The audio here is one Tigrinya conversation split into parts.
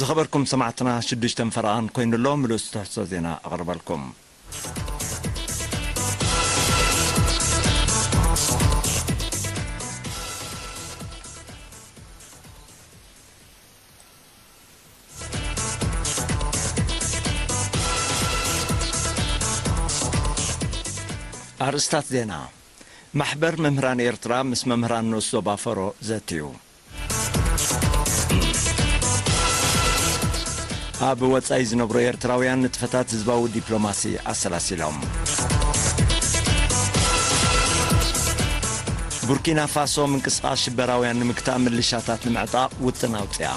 ዝኸበርኩም ሰማዕትና፣ ሽዱሽተ ፈረቓን ኮይኑሎ፣ ምሉእ ትሕዝቶ ዜና ኣቕርበልኩም። ኣርእስታት ዜና። ማሕበር መምህራን ኤርትራ ምስ መምህራን ንኡስ ዞባ ፈሮ ዘትዩ። ኣብ ወጻኢ ዝነብሩ ኤርትራውያን ንጥፈታት ህዝባዊ ዲፕሎማሲ ኣሰላሲሎም። ቡርኪና ፋሶ ምንቅስቓስ ሽበራውያን ንምግታእ ምልሻታት ንምዕጣቕ ውጥን ኣውጽኣ።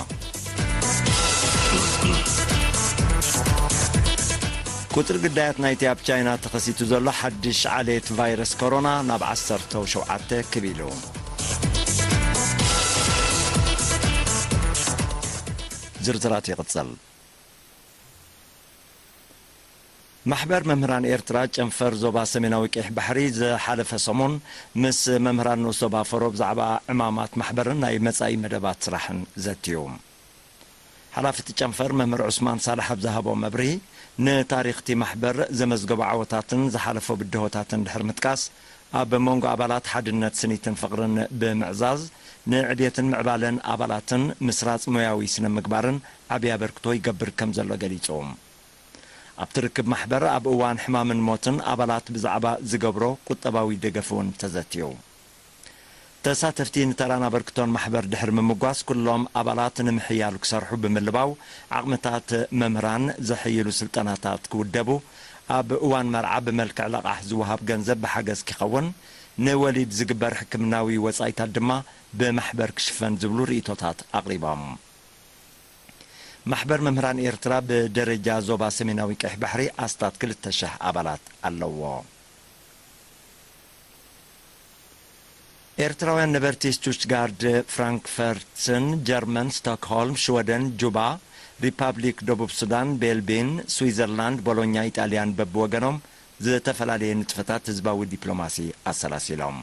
ቁጽሪ ግዳያት ናይቲ ኣብ ቻይና ተኸሲቱ ዘሎ ሓድሽ ዓሌት ቫይረስ ኮሮና ናብ ዓሰርተ ሸውዓተ ክብ ኢሉ። ዝርዝራት ይቕጽል። ማሕበር መምህራን ኤርትራ ጨንፈር ዞባ ሰሜናዊ ቀይሕ ባሕሪ ዝሓለፈ ሰሙን ምስ መምህራን ንኡስ ዞባ ፈሮ ብዛዕባ ዕማማት ማሕበርን ናይ መጻኢ መደባት ስራሕን ዘትዩ። ሓላፊ እቲ ጨንፈር መምህር ዑስማን ሳልሕ ኣብ ዝሃቦ መብርሂ፣ ንታሪኽ እቲ ማሕበር ዘመዝገቦ ዓወታትን ዝሓለፎ ብድሆታትን ድሕሪ ምጥቃስ፣ ኣብ መንጎ ኣባላት ሓድነት ስኒትን ፍቕርን ብምዕዛዝ፣ ንዕብየትን ምዕባለን ኣባላትን ምስራጽ ሞያዊ ስነ ምግባርን ዓቢ ኣበርክቶ ይገብር ከም ዘሎ ገሊጹ። ኣብቲ ርክብ ማሕበር ኣብ እዋን ሕማምን ሞትን ኣባላት ብዛዕባ ዝገብሮ ቁጠባዊ ደገፍ እውን ተዘትዩ። ተሳተፍቲ ንተራን ኣበርክቶን ማሕበር ድሕሪ ምምጓስ፣ ኩሎም ኣባላት ንምሕያሉ ክሰርሑ ብምልባው፣ ዓቕምታት መምህራን ዘሐይሉ ስልጠናታት ክውደቡ፣ ኣብ እዋን መርዓ ብመልክዕ ለቓሕ ዝወሃብ ገንዘብ ብሓገዝ ክኸውን፣ ንወሊድ ዝግበር ሕክምናዊ ወጻኢታት ድማ ብማሕበር ክሽፈን ዝብሉ ርእይቶታት ኣቕሪቦም። ማሕበር መምህራን ኤርትራ ብደረጃ ዞባ ሰሜናዊ ቀይሕ ባሕሪ ኣስታት ክልተ ሽሕ ኣባላት ኣለዎ። ኤርትራውያን ነበርቲ ስቱትጋርድ፣ ፍራንክፈርትን፣ ጀርመን፣ ስቶክሆልም፣ ሽወደን፣ ጁባ፣ ሪፓብሊክ ደቡብ ሱዳን፣ ቤልቤን፣ ስዊዘርላንድ፣ ቦሎኛ፣ ኢጣልያን በብወገኖም ዝተፈላለየ ንጥፈታት ህዝባዊ ዲፕሎማሲ ኣሰላሲሎም።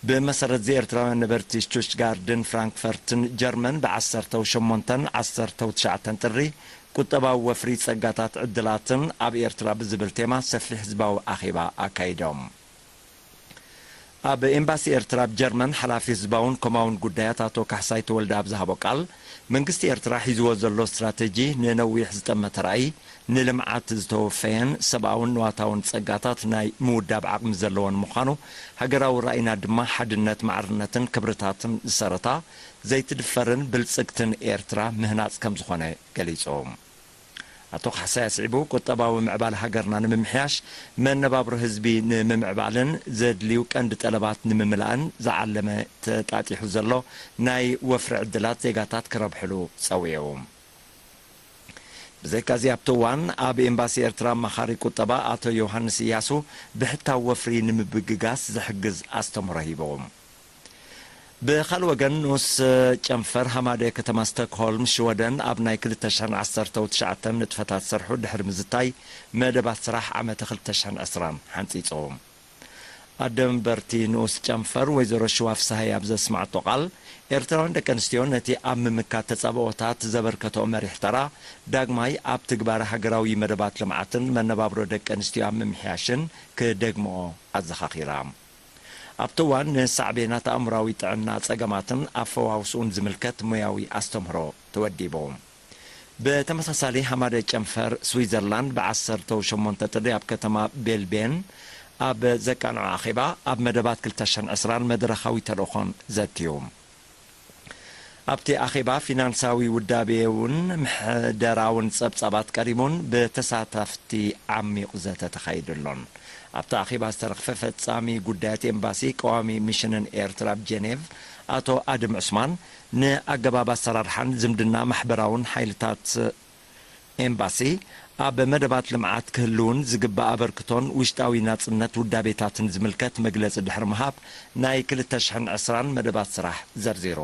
ብመሰረት እዚ፣ ኤርትራውያን ነበርቲ ስቱትጋርድን ፍራንክፈርትን ጀርመን፣ ብ ዓሰርተ ሸሞንተን ዓሰርተ ትሽዓተን ጥሪ፣ ቁጠባዊ ወፍሪ፣ ጸጋታት፣ ዕድላትን ኣብ ኤርትራ ብዝብል ቴማ ሰፊሕ ህዝባዊ ኣኼባ ኣካይዶም። ኣብ ኤምባሲ ኤርትራ ኣብ ጀርመን ሓላፊ ህዝባውን ኮማውን ጉዳያት ኣቶ ካሕሳይ ተወልደ ኣብ ዝሃቦ ቃል፣ መንግስቲ ኤርትራ ሒዝዎ ዘሎ ስትራተጂ ንነዊሕ ዝጠመተ ራእይ፣ ንልምዓት ዝተወፈየን ሰብኣውን ንዋታውን ጸጋታት ናይ ምውዳብ ዓቕሚ ዘለዎን ምዃኑ፣ ሃገራዊ ራእይና ድማ ሓድነት፣ ማዕርነትን ክብርታትን ዝሰረታ ዘይትድፈርን ብልጽግትን ኤርትራ ምህናጽ ከም ዝኾነ ገሊጹ። ኣቶ ካሕሳይ ኣስዒቡ፣ ቁጠባዊ ምዕባለ ሃገርና ንምምሕያሽ፣ መነባብሮ ህዝቢ ንምምዕባልን ዘድልዩ ቀንዲ ጠለባት ንምምላእን ዝዓለመ ተጣጢሑ ዘሎ ናይ ወፍሪ ዕድላት ዜጋታት ክረብሕሉ ጸዊዑ። ብዘይካዚ ኣብቲ እዋን ኣብ ኤምባሲ ኤርትራ ኣማኻሪ ቁጠባ ኣቶ ዮሃንስ እያሱ ብሕታዊ ወፍሪ ንምብግጋስ ዝሕግዝ ኣስተምህሮ ሂቡ። ብኻልእ ወገን ንኡስ ጨንፈር ሃማደ ከተማ ስቶክሆልም ሽወደን ኣብ ናይ ክልተ ሽሕን ዓሰርተ ትሽዓተን ንጥፈታት ሰርሑ ድሕሪ ምዝታይ መደባት ስራሕ ዓመተ ክልተ ሽሕን ዕስራን ሓንጺጹ። ኣደ መንበርቲ ንኡስ ጨንፈር ወይዘሮ ሽዋ ፍስሃይ ኣብ ዘስማዕቶ ቃል፣ ኤርትራውያን ደቂ ኣንስትዮ ነቲ ኣብ ምምካት ተጻብኦታት ዘበርከተኦ መሪሕ ተራ ዳግማይ ኣብ ትግባረ ሃገራዊ መደባት ልምዓትን መነባብሮ ደቂ ኣንስትዮ ኣብ ምምሕያሽን ክደግምኦ ኣዘኻኺራ። ኣብቲ እዋን ንሳዕቤናት ኣእምራዊ ጥዕና ጸገማትን ኣፈዋውስኡን ዝምልከት ሞያዊ ኣስተምህሮ ተወዲቡ። ብተመሳሳሊ ሃማደ ጨንፈር ስዊዘርላንድ ብ ዓሰርተ ሸሞንተ ጥሪ ኣብ ከተማ ቤልቤን ኣብ ዘቃንዖ ኣኼባ ኣብ መደባት ክልተ ሽሕን ዕስራን መድረኻዊ ተልእኾን ዘትዩ። ኣብቲ ኣኼባ ፊናንሳዊ ውዳቤ እውን ምሕደራውን ጸብጻባት ቀሪቡን ብተሳተፍቲ ዓሚቕ ዘተ ተኻይዱሎን። ኣብቲ ኣኼባ ዝተረኽፈ ፈጻሚ ጉዳያት ኤምባሲ ቀዋሚ ሚሽንን ኤርትራ ኣብ ጀኔቭ ኣቶ ኣድም ዑስማን ንኣገባብ ኣሰራርሓን ዝምድና ማሕበራውን ሓይልታት ኤምባሲ ኣብ መደባት ልምዓት ክህልውን ዝግባእ ኣበርክቶን ውሽጣዊ ናጽነት ውዳቤታትን ዝምልከት መግለጺ ድሕሪ ምሃብ ናይ ክልተ ሽሕን ዕስራን መደባት ስራሕ ዘርዚሩ።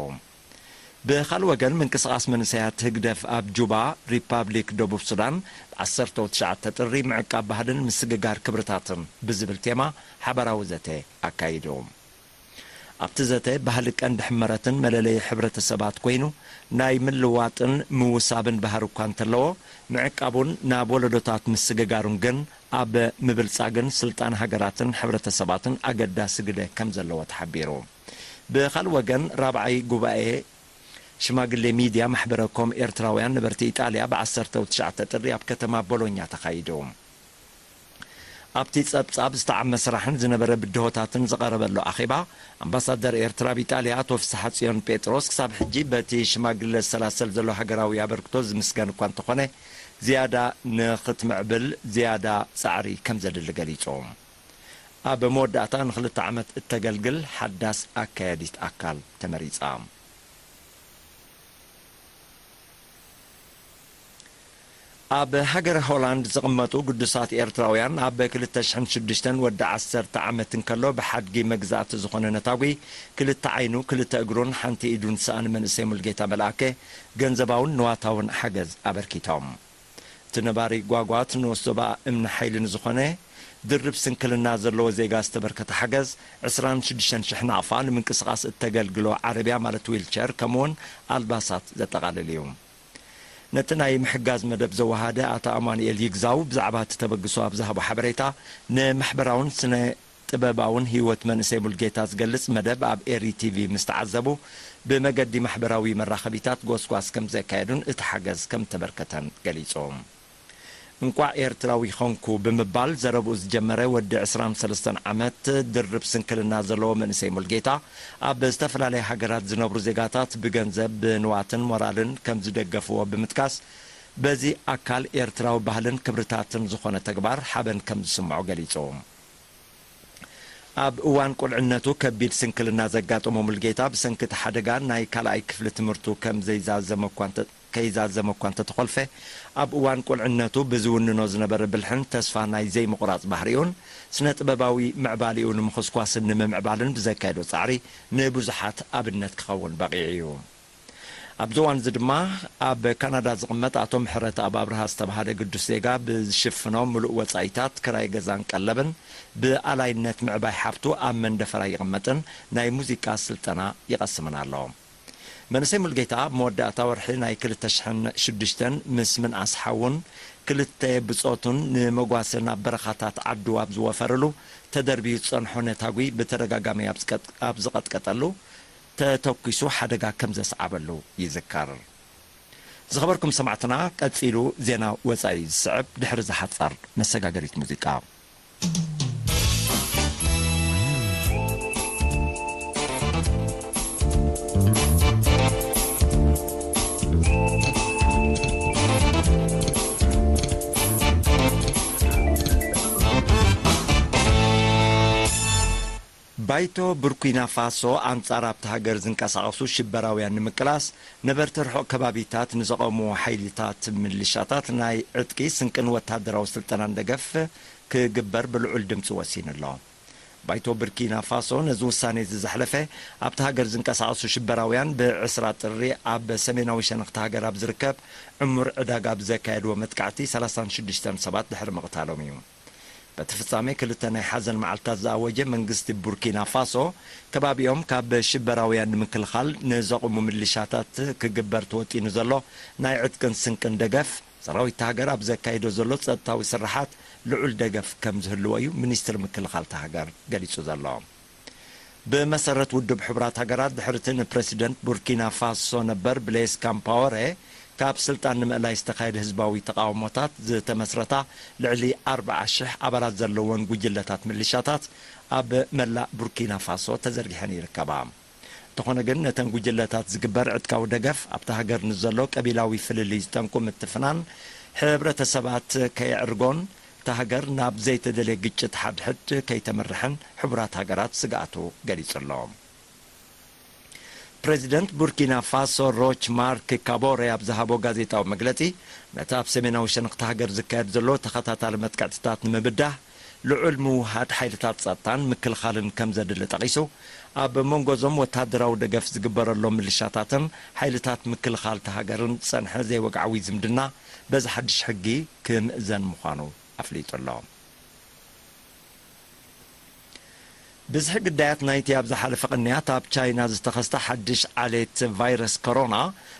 ብኻልእ ወገን ምንቅስቓስ መንእሰያት ህግደፍ ኣብ ጁባ ሪፓብሊክ ደቡብ ሱዳን ብ ዓሰርተ ትሽዓተ ጥሪ ምዕቃብ ባህልን ምስግጋር ክብርታትን ብዝብል ቴማ ሓባራዊ ዘተ ኣካይዱ። ኣብቲ ዘተ ባህሊ ቀንዲ ሕመረትን መለለዪ ሕብረተሰባት ኮይኑ ናይ ምልዋጥን ምውሳብን ባህሪ እኳ እንተለዎ፣ ምዕቃቡን ናብ ወለዶታት ምስግጋሩን ግን ኣብ ምብልጻግን ስልጣን ሃገራትን ሕብረተሰባትን ኣገዳሲ ግደ ከም ዘለዎ ተሓቢሩ። ብኻልእ ወገን፣ ራብዓይ ጉባኤ ሽማግሌ ሚድያ ማሕበረ ኮም ኤርትራውያን ነበርቲ ኢጣልያ ብ ዓሰርተ ወትሽዓተ ጥሪ ኣብ ከተማ ቦሎኛ ተኻይዱ። ኣብቲ ጸብጻብ ዝተዓመ ስራሕን ዝነበረ ብድሆታትን ዝቐረበሉ ኣኼባ፣ ኣምባሳደር ኤርትራ ኣብ ኢጣልያ ኣቶ ፍስሓጽዮን ጴጥሮስ ክሳብ ሕጂ በቲ ሽማግለ ዝሰላሰል ዘሎ ሃገራዊ ኣበርክቶ ዝምስገን እኳ እንተኾነ፣ ዝያዳ ንኽትምዕብል ዝያዳ ጻዕሪ ከም ዘድሊ ገሊጹ። ኣብ መወዳእታ ንኽልተ ዓመት እተገልግል ሓዳስ ኣካያዲት ኣካል ተመሪጻ። ኣብ ሃገረ ሆላንድ ዝቕመጡ ግዱሳት ኤርትራውያን፣ ኣብ ክልተ ሽሕን ሽዱሽተን ወዲ ዓሰርተ ዓመት እንከሎ ብሓድጊ መግዛእቲ ዝኾነ ነታጒ፣ ክልተ ዓይኑ፣ ክልተ እግሩን ሓንቲ ኢዱን ዝሰኣነ መንእሰይ ሙልጌታ መልኣከ ገንዘባውን ንዋታውን ሓገዝ ኣበርኪቶም። እቲ ነባሪ ጓጓት ንኡስ ዞባ እምኒ ሓይሊ ንዝኾነ ድርብ ስንክልና ዘለዎ ዜጋ ዝተበርከተ ሓገዝ፣ ዕስራን ሽዱሽተን ሽሕ ናቕፋ፣ ንምንቅስቓስ እተገልግሎ ዓረብያ ማለት ዊልቸር፣ ከምኡውን ኣልባሳት ዘጠቓልል እዩ። ነቲ ናይ ምሕጋዝ መደብ ዘወሃደ ኣቶ ኣማኑኤል ይግዛው ብዛዕባ እቲ ተበግሶ ኣብ ዝሃቦ ሓበሬታ፣ ንማሕበራውን ስነ ጥበባውን ህይወት መንእሰይ ሙልጌታ ዝገልጽ መደብ ኣብ ኤሪ ቲቪ ምስ ተዓዘቡ፣ ብመገዲ ማሕበራዊ መራኸቢታት ጎስጓስ ከም ዘካየዱን እቲ ሓገዝ ከም ተበርከተን ገሊጹ። እንቋዕ ኤርትራዊ ኾንኩ ብምባል ዘረብኡ ዝጀመረ ወዲ ዕስራን ሰለስተን ዓመት ድርብ ስንክልና ዘለዎ መንእሰይ ሙልጌታ፣ ኣብ ዝተፈላለያ ሃገራት ዝነብሩ ዜጋታት ብገንዘብ፣ ብንዋትን ሞራልን ከም ዝደገፍዎ ብምጥቃስ፣ በዚ ኣካል ኤርትራዊ ባህልን ክብርታትን ዝኾነ ተግባር ሓበን ከም ዝስምዖ ገሊጹ። ኣብ እዋን ቁልዕነቱ ከቢድ ስንክልና ዘጋጠሞ ሙልጌታ፣ ብሰንኪ እቲ ሓደጋ ናይ ካልኣይ ክፍሊ ትምህርቱ ከም ዘይዛዘመ እኳ እንተ-፣ ከይዛዘመ እኳ እንተተኾልፈ፣ ኣብ እዋን ቁልዕነቱ ብዝውንኖ ዝነበረ ብልሕን ተስፋ ናይ ዘይምቑራጽ ባህሪኡን፣ ስነ ጥበባዊ ምዕባሌኡ ንምኹስኳስን ንምምዕባልን ብዘካየዶ ጻዕሪ ንብዙሓት ኣብነት ክኸውን በቒዑ እዩ። ኣብዚ እዋን እዚ ድማ ኣብ ካናዳ ዝቕመጥ ኣቶ ምሕረተኣብ ኣብርሃ ዝተባህለ ግዱስ ዜጋ ብዝሽፍኖ ምሉእ ወጻኢታት ክራይ ገዛን ቀለብን ብኣላይነት ምዕባይ ሓፍቱ ኣብ መንደፈራ ይቕመጥን ናይ ሙዚቃ ስልጠና ይቐስምን ኣሎ። መንእሰይ ሙልጌታ ኣብ መወዳእታ ወርሒ ናይ ክልተ ሽሕን ሽዱሽተን ምስ ምንኣስ ሓዉን ክልተ ብጾቱን ንመጓሰ ናብ በረኻታት ዓዱ ኣብ ዝወፈርሉ፣ ተደርብዩ ዝጸንሖ ነታጒ ብተደጋጋሚ ኣብ ዝቀጥ-፣ ኣብ ዝቐጥቀጠሉ፣ ተተኲሱ ሓደጋ ከም ዘስዓበሉ ይዝከር። ዝኸበርኩም ሰማዕትና፣ ቀጺሉ ዜና ወጻኢ ዝስዕብ፣ ድሕሪ እዛ ሓጻር መሰጋገሪት ሙዚቃ። ባይቶ ቡርኪና ፋሶ ኣንጻር ኣብታ ሃገር ዝንቀሳቐሱ ሽበራውያን ንምቅላስ ነበርቲ ርሑቕ ከባቢታት ንዘቐሙ ሓይልታት ምልሻታት ናይ ዕጥቂ፣ ስንቅን ወታደራዊ ስልጠናን ደገፍ ክግበር ብልዑል ድምጺ ወሲኑ ኣሎ። ባይቶ ቡርኪና ፋሶ ነዚ ውሳኔ እዚ ዘሕለፈ፣ ኣብታ ሃገር ዝንቀሳቐሱ ሽበራውያን ብዕስራ ጥሪ ኣብ ሰሜናዊ ሸነኽቲ ሃገር ኣብ ዝርከብ ዕሙር ዕዳጋ ብዘካየድዎ መጥቃዕቲ ሰላሳን ሽዱሽተን ሰባት ድሕሪ ምቕታሎም እዩ። በቲ ፍጻሜ ክልተ ናይ ሓዘን መዓልታት ዝኣወጀ መንግስቲ ቡርኪና ፋሶ፣ ከባቢኦም ካብ ሽበራውያን ንምክልኻል ንዘቑሙ ምልሻታት ክግበር ተወጢኑ ዘሎ ናይ ዕጥቅን ስንቅን ደገፍ፣ ሰራዊት እታ ሃገር ኣብ ዘካይዶ ዘሎ ጸጥታዊ ስርሓት ልዑል ደገፍ ከም ዝህልዎ እዩ ሚኒስትሪ ምክልኻል እታ ሃገር ገሊጹ ዘሎ። ብመሰረት ውድብ ሕቡራት ሃገራት፣ ድሕሪ እቲ ንፕረሲደንት ቡርኪና ፋሶ ነበር ብሌስ ካምፓወረ ካብ ስልጣን ንምእላይ ዝተኻየደ ህዝባዊ ተቓውሞታት ዝተመስረታ ልዕሊ ኣርብዓ ሽሕ ኣባላት ዘለወን ጉጅለታት ምልሻታት ኣብ መላእ ቡርኪና ፋሶ ተዘርጊሐን ይርከባ። እንተኾነ ግን፣ ነተን ጉጅለታት ዝግበር ዕጥቃዊ ደገፍ፣ ኣብታ ሃገር ንዘሎ ቀቢላዊ ፍልልይ ዝጠንቁ ምትፍናን ሕብረተሰባት ከየዕርጎን፣ እታ ሃገር ናብ ዘይተደልየ ግጭት ሓድሕድ ከይተምርሕን ሕቡራት ሃገራት ስግኣቱ ገሊጹ ኣሎ። ፕረዚደንት ቡርኪና ፋሶ ሮች ማርክ ካቦሬ ኣብ ዝሃቦ ጋዜጣዊ መግለጺ፣ ነቲ ኣብ ሰሜናዊ ሸነኽቲ ሃገር ዝካየድ ዘሎ ተኸታታሊ መጥቃዕትታት ንምብዳህ፣ ልዑል ምውህሃድ ሓይልታት ጸጥታን ምክልኻልን ከም ዘድሊ ጠቒሱ፣ ኣብ መንጎ እዞም ወተሃደራዊ ደገፍ ዝግበረሎም ምልሻታትን ሓይልታት ምክልኻል እታ ሃገርን ዝጸንሐ ዘይወግዓዊ ዝምድና በዚ ሓድሽ ሕጊ ክምእዘን ምዃኑ ኣፍሊጡ ኣሎ። ብዝሒ ግዳያት ናይቲ ኣብ ዝሓለፈ ቅንያት ኣብ ቻይና ዝተኸስተ ሓድሽ ዓሌት ቫይረስ ኮሮና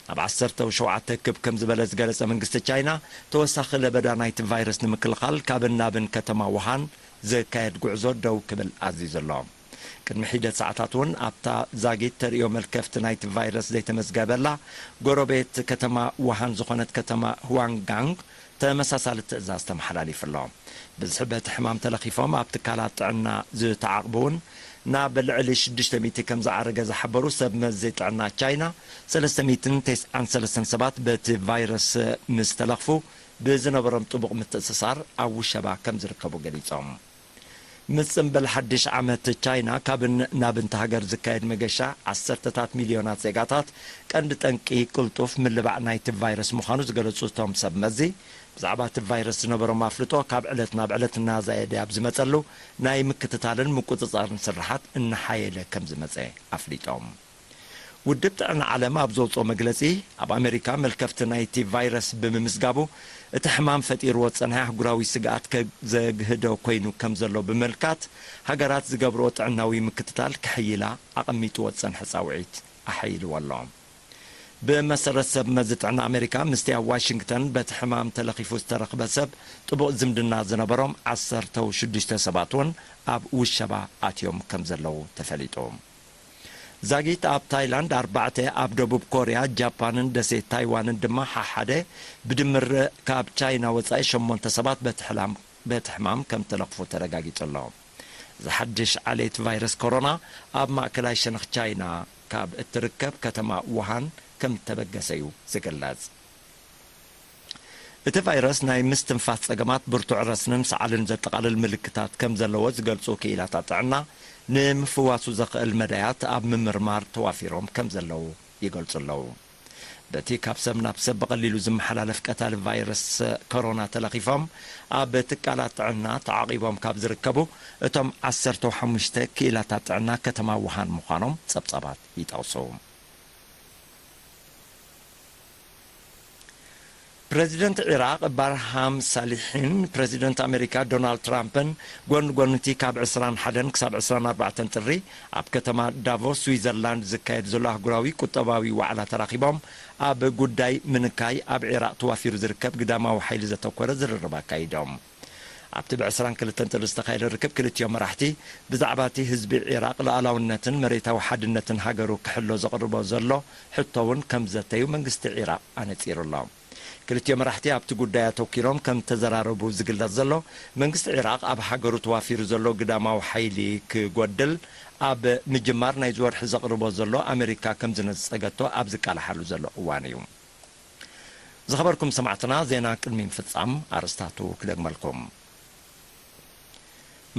ናብ ዓሰርተ ሸውዓተ ክብ ከም ዝበለ ዝገለጸ መንግስቲ ቻይና፣ ተወሳኺ ለበዳ ናይቲ ቫይረስ ንምክልኻል ካብን ናብን ከተማ ውሃን ዝካየድ ጉዕዞ ደው ክብል ኣዚዙ ኣሎ። ቅድሚ ሒደት ሰዓታት እውን ኣብታ ዛጊት ተርእዮ መልከፍቲ ናይቲ ቫይረስ ዘይተመዝገበላ ጎረቤት ከተማ ውሃን ዝኾነት ከተማ ሁዋንጋንግ ተመሳሳሊ ትእዛዝ ተመሓላሊፉ ኣሎ። ብዝሒ በቲ ሕማም ተለኺፎም ኣብ ትካላት ጥዕና ዝተዓቕቡ እውን ናብ ልዕሊ ሽዱሽተ ሚእቲ ከም ዝዓረገ ዝሓበሩ ሰብ መዚ ጥዕና ቻይና፣ ሰለስተ ሚእትን ተስዓን ሰለስተን ሰባት በቲ ቫይረስ ምስ ተለኽፉ ብዝነበሮም ጥቡቕ ምትእስሳር ኣብ ውሸባ ከም ዝርከቡ ገሊጾም። ምስ ጽምብል ሓድሽ ዓመት ቻይና ካብን ናብን እታ ሃገር ዝካየድ መገሻ ዓሰርተታት ሚልዮናት ዜጋታት ቀንዲ ጠንቂ ቅልጡፍ ምልባዕ ናይቲ ቫይረስ ምዃኑ ዝገለጹ እቶም ሰብ መዚ፣ ብዛዕባ እቲ ቫይረስ ዝነበሮም ኣፍልጦ ካብ ዕለት ናብ ዕለት እናዛየደ ኣብ ዝመጸሉ ናይ ምክትታልን ምቁጽጻርን ስርሓት እናሓየለ ከም ዝመጸ ኣፍሊጦም። ውድብ ጥዕና ዓለም ኣብ ዘውፅኦ መግለፂ፣ ኣብ ኣሜሪካ መልከፍቲ ናይቲ ቫይረስ ብምምዝጋቡ እቲ ሕማም ፈጢርዎ ዝፀንሐ ኣህጉራዊ ስግኣት ከዘግህዶ ኮይኑ ከም ዘሎ ብምምልካት፣ ሃገራት ዝገብርኦ ጥዕናዊ ምክትታል ከሕይላ ኣቐሚጥዎ ዝፀንሐ ፃውዒት ኣሐይልዎ ኣሎ። ብመሰረት ሰብ መዚ ጥዕና ኣሜሪካ፣ ምስቲ ኣብ ዋሽንግተን በቲ ሕማም ተለኺፉ ዝተረኽበ ሰብ ጥቡቕ ዝምድና ዝነበሮም ዓሰርተ ሽዱሽተ ሰባት እውን ኣብ ውሸባ ኣትዮም ከም ዘለዉ ተፈሊጡ። ዛጊት ኣብ ታይላንድ ኣርባዕተ፣ ኣብ ደቡብ ኮርያ፣ ጃፓንን ደሴት ታይዋንን ድማ ሓሓደ፣ ብድምር ካብ ቻይና ወጻኢ ሸሞንተ ሰባት በቲ ሕላም-፣ በቲ ሕማም ከም ተለኽፉ ተረጋጊጹ ኣሎ። እዚ ሓድሽ ዓሌት ቫይረስ ኮሮና ኣብ ማእከላይ ሸነኽ ቻይና ካብ እትርከብ ከተማ ውሃን ከም እተበገሰ እዩ ዝግለጽ። እቲ ቫይረስ ናይ ምስትንፋስ ጸገማት፣ ብርቱዕ ረስንን ሰዓልን ዘጠቓልል ምልክታት ከም ዘለዎ ዝገልጹ ክኢላታት ጥዕና፣ ንምፍዋሱ ዘኽእል መዳያት ኣብ ምምርማር ተዋፊሮም ከም ዘለዉ ይገልጹ ኣለዉ። በቲ ካብ ሰብ ናብ ሰብ ብቐሊሉ ዝመሓላለፍ ቀታሊ ቫይረስ ኮሮና ተለኺፎም ኣብ ትካላት ጥዕና ተዓቒቦም ካብ ዝርከቡ እቶም ዓሰርተ ሓሙሽተ ክኢላታት ጥዕና ከተማ ውሃን ምዃኖም ጸብጻባት ይጠቕሱ። ፕረዚደንት ዒራቕ ባርሃም ሳሊሒን ፕረዚደንት ኣሜሪካ ዶናልድ ትራምፕን ጎኒ ጎኒ እቲ ካብ ዕስራን ሓደን ክሳብ ዕስራን ኣርባዕተን ጥሪ ኣብ ከተማ ዳቮስ ስዊዘርላንድ ዝካየድ ዘሎ ኣህጉራዊ ቁጠባዊ ዋዕላ ተራኺቦም ኣብ ጉዳይ ምንካይ ኣብ ዒራቕ ተዋፊሩ ዝርከብ ግዳማዊ ሓይሊ ዘተኮረ ዝርርብ ኣካይዶም። ኣብቲ ብዕስራን ክልተን ጥሪ ዝተኻየደ ርክብ ክልቲኦም መራሕቲ ብዛዕባ እቲ ህዝቢ ዒራቕ ሉዓላውነትን መሬታዊ ሓድነትን ሃገሩ ክሕሎ ዘቕርቦ ዘሎ ሕቶ እውን ከም ዘተዩ መንግስቲ ዒራቕ ኣነጺሩ ኣሎ። ክልቲኦም መራሕቲ ኣብቲ ጉዳይ ኣተኲሮም ከም ተዘራረቡ ዝግለጽ ዘሎ፣ መንግስቲ ዒራቕ ኣብ ሃገሩ ተዋፊሩ ዘሎ ግዳማዊ ሓይሊ ክጎድል ኣብ ምጅማር ናይዚ ወርሒ ዘቕርቦ ዘሎ ኣሜሪካ ከም ዝነጸገቶ ኣብ ዝቃልሓሉ ዘሎ እዋን እዩ። ዝኸበርኩም ሰማዕትና፣ ዜና ቅድሚ ምፍጻም ኣርእስታቱ ክደግመልኩም።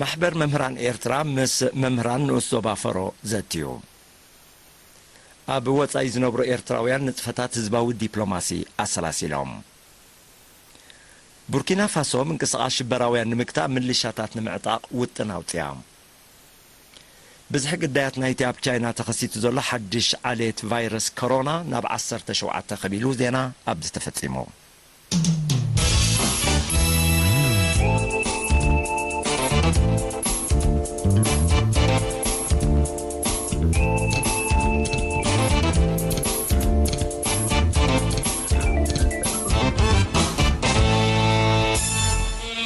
ማሕበር መምህራን ኤርትራ ምስ መምህራን ንኡስ ዞባ ፈሮ ዘትዩ። ኣብ ወጻኢ ዝነብሩ ኤርትራውያን ንጥፈታት ህዝባዊ ዲፕሎማሲ ኣሰላሲሎም። ቡርኪና ፋሶ ምንቅስቓስ ሽበራውያን ንምግታእ ምልሻታት ንምዕጣቕ ውጥን ኣውጽያ። ብዝሒ ግዳያት ናይቲ ኣብ ቻይና ተኸሲቱ ዘሎ ሓድሽ ዓሌት ቫይረስ ኮሮና ናብ ዓሰርተ ሸውዓተ ከቢሉ። ዜና ኣብዚ ተፈጺሙ።